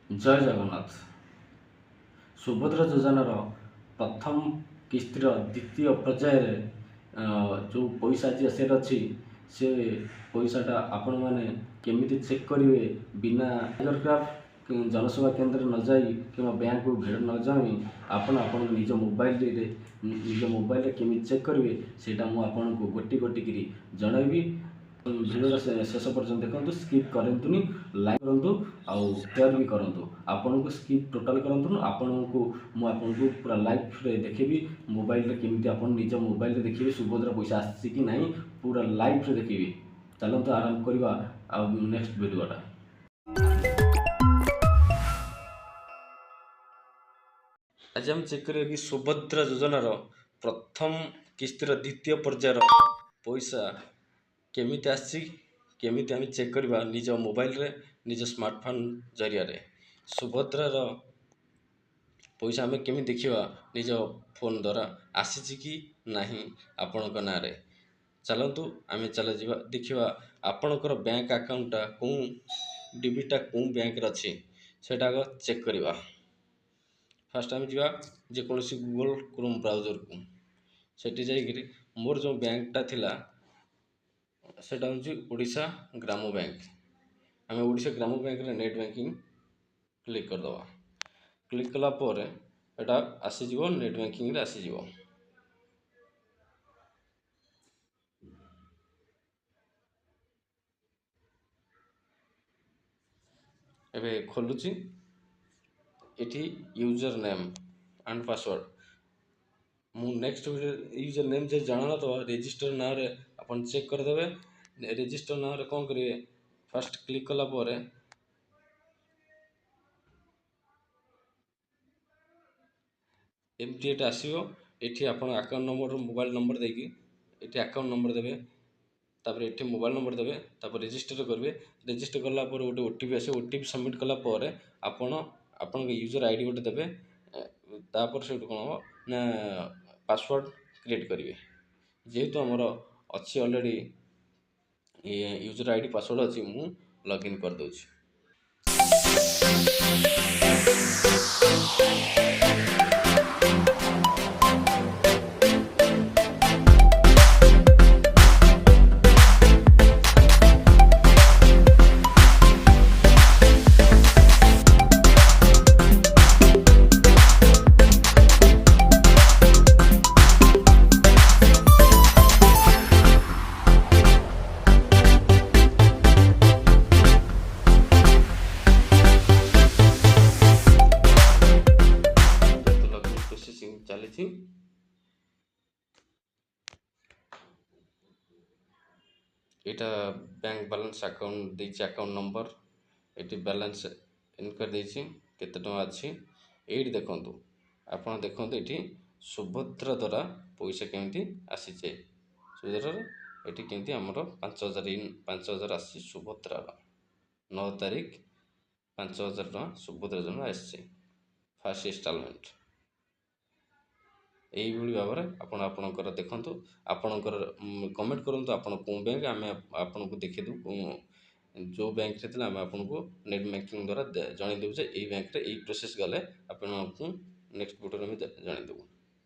ଜୟ ଜଗନ୍ନାଥ। ସୁଭଦ୍ରା ଯୋଜନାର ପ୍ରଥମ କିସ୍ତିର ଦ୍ୱିତୀୟ ପର୍ଯ୍ୟାୟରେ ଯେଉଁ ପଇସା ଆଜି ଆସିବାର ଅଛି, ସେ ପଇସାଟା ଆପଣମାନେ କେମିତି ଚେକ୍ କରିବେ, ବିନା କ୍ରାଫ୍ଟ ଜନସେବା କେନ୍ଦ୍ରରେ ନ ଯାଇ କିମ୍ବା ବ୍ୟାଙ୍କକୁ ଭିଡ଼ ନ ଜମି ଆପଣ ଆପଣଙ୍କ ନିଜ ମୋବାଇଲରେ କେମିତି ଚେକ୍ କରିବେ, ସେଇଟା ମୁଁ ଆପଣଙ୍କୁ ଗୋଟି ଗୋଟି ଜଣାଇବି। ଭିଡ଼ିଓଟା ଶେଷ ପର୍ଯ୍ୟନ୍ତ ଦେଖନ୍ତୁ, ସ୍କିପ୍ କରନ୍ତୁନି, ଲାଇକ୍ କରନ୍ତୁ ଆଉ ସେୟାର ବି କରନ୍ତୁ। ଆପଣଙ୍କୁ ସ୍କିପ୍ ଟୋଟାଲ୍ କରନ୍ତୁନି। ମୁଁ ଆପଣଙ୍କୁ ପୁରା ଲାଇଭ୍ରେ ଦେଖେଇବି ମୋବାଇଲରେ କେମିତି ଆପଣ ନିଜ ମୋବାଇଲରେ ଦେଖିବେ ସୁଭଦ୍ରା ପଇସା ଆସିଛି କି ନାହିଁ, ପୁରା ଲାଇଭ୍ରେ ଦେଖିବି। ଚାଲନ୍ତୁ ଆରମ୍ଭ କରିବା ଆଉ ନେକ୍ସଟ ଭିଡ଼ିଓଟା। ଆଜି ଆମେ ଚେକ୍ କରିବା କି ସୁଭଦ୍ରା ଯୋଜନାର ପ୍ରଥମ କିସ୍ତିର ଦ୍ୱିତୀୟ ପର୍ଯ୍ୟାୟର ପଇସା କେମିତି ଆସିଛି, କେମିତି ଆମେ ଚେକ୍ କରିବା ନିଜ ମୋବାଇଲରେ, ନିଜ ସ୍ମାର୍ଟଫୋନ୍ ଜରିଆରେ। ସୁଭଦ୍ରାର ପଇସା ଆମେ କେମିତି ଦେଖିବା ନିଜ ଫୋନ୍ ଦ୍ୱାରା ଆସିଛି କି ନାହିଁ ଆପଣଙ୍କ ନାଁରେ। ଚାଲନ୍ତୁ ଆମେ ଚାଲଯିବା, ଦେଖିବା। ଆପଣଙ୍କର ବ୍ୟାଙ୍କ ଆକାଉଣ୍ଟଟା କେଉଁ ଡିବିଟା କେଉଁ ବ୍ୟାଙ୍କରେ ଅଛି, ସେଇଟା ଆଗ ଚେକ୍ କରିବା। ଫାଷ୍ଟ ଆମେ ଯିବା ଯେକୌଣସି ଗୁଗଲ୍ କ୍ରୋମ୍ ବ୍ରାଉଜରକୁ। ସେଠି ଯାଇକରି ମୋର ଯେଉଁ ବ୍ୟାଙ୍କଟା ଥିଲା, ସେଇଟା ହେଉଛି ଓଡ଼ିଶା ଗ୍ରାମ ବ୍ୟାଙ୍କ। ଆମେ ଓଡ଼ିଶା ଗ୍ରାମ ବ୍ୟାଙ୍କରେ ନେଟ୍ ବ୍ୟାଙ୍କିଂ କ୍ଲିକ୍ କରିଦେବା। କ୍ଲିକ୍ କଲା ପରେ ଏଇଟା ଆସିଯିବ, ନେଟ୍ ବ୍ୟାଙ୍କିଂରେ ଆସିଯିବ। ଏବେ ଖୋଲୁଛି। ଏଠି ୟୁଜର୍ ନେମ୍ ଆଣ୍ଡ ପାସୱାର୍ଡ଼। ମୁଁ ନେକ୍ସଟ ଭିଡ଼ିଓ ୟୁଜର୍ ନେମ୍ ଯଦି ଜଣା ନଥିବ, ରେଜିଷ୍ଟର ନାଁରେ ଆପଣ ଚେକ୍ କରିଦେବେ। ରେଜିଷ୍ଟର ନାଁରେ କ'ଣ କରିବେ? ଫାଷ୍ଟ କ୍ଲିକ୍ କଲା ପରେ ଏମିତି ଏଇଟା ଆସିବ। ଏଠି ଆପଣ ଆକାଉଣ୍ଟ ନମ୍ବର, ମୋବାଇଲ ନମ୍ବର ଦେଇକି ଏଠି ଆକାଉଣ୍ଟ ନମ୍ବର ଦେବେ, ତାପରେ ଏଠି ମୋବାଇଲ ନମ୍ବର ଦେବେ, ତାପରେ ରେଜିଷ୍ଟର କରିବେ। ରେଜିଷ୍ଟର କଲା ପରେ ଗୋଟେ ଓଟିପି ଆସିବ। ଓଟିପି ସବମିଟ୍ କଲା ପରେ ଆପଣ ଆପଣଙ୍କ ୟୁଜର୍ ଆଇଡ଼ି ଗୋଟେ ଦେବେ। ତାପରେ ସେଇଠୁ କ'ଣ ହେବ ନା ପାସୱାର୍ଡ଼ କ୍ରିଏଟ୍ କରିବେ। ଯେହେତୁ ଆମର ଅଛି ଅଲରେଡ଼ି ୟୁଜର୍ ଆଇଡ଼ି, ପାସୱାର୍ଡ଼ ଅଛି, ମୁଁ ଲଗ୍ଇନ୍ କରିଦେଉଛି। ଲଗ୍ଇନ୍ ପ୍ରୋସେସିଂ ଚାଲିଛି। ଏଇଟା ବ୍ୟାଙ୍କ ବାଲାନ୍ସ ଆକାଉଣ୍ଟ ଦେଇଛି, ଆକାଉଣ୍ଟ ନମ୍ବର, ଏଠି ବାଲାନ୍ସ ଏନକ୍ୱାରି ଦେଇଛି, କେତେ ଟଙ୍କା ଅଛି। ଏଇଠି ଦେଖନ୍ତୁ, ଆପଣ ଦେଖନ୍ତୁ, ଏଠି ସୁଭଦ୍ରା ଦ୍ୱାରା ପଇସା କେମିତି ଆସିଛି। ସୁଭଦ୍ରାର ଏଠି କେମିତି ଆମର 5,000 ଇନ୍ 5,000 ଆସିଛି। ସୁଭଦ୍ରାର 9 ତାରିଖ 5,000 ଟଙ୍କା ସୁଭଦ୍ରା ଯୋଜନା ଆସିଛି, ଫାଷ୍ଟ ଇନଷ୍ଟଲମେଣ୍ଟ। ଏଇଭଳି ଭାବରେ ଆପଣ ଆପଣଙ୍କର ଦେଖନ୍ତୁ, ଆପଣଙ୍କର କମେଣ୍ଟ କରନ୍ତୁ ଆପଣ କେଉଁ ବ୍ୟାଙ୍କ, ଆମେ ଆପଣଙ୍କୁ ଦେଖେଇଦେବୁ। ଯେଉଁ ବ୍ୟାଙ୍କରେ ଥିଲା, ଆମେ ଆପଣଙ୍କୁ ନେଟ୍ ବ୍ୟାଙ୍କିଂ ଦ୍ୱାରା ଜଣାଇଦେବୁ ଯେ ଏଇ ବ୍ୟାଙ୍କରେ ଏଇ ପ୍ରୋସେସ୍ ଗଲେ ଆପଣଙ୍କୁ ନେକ୍ସଟ ଭିଡ଼ିଓରେ ଆମେ ଜଣାଇଦେବୁ।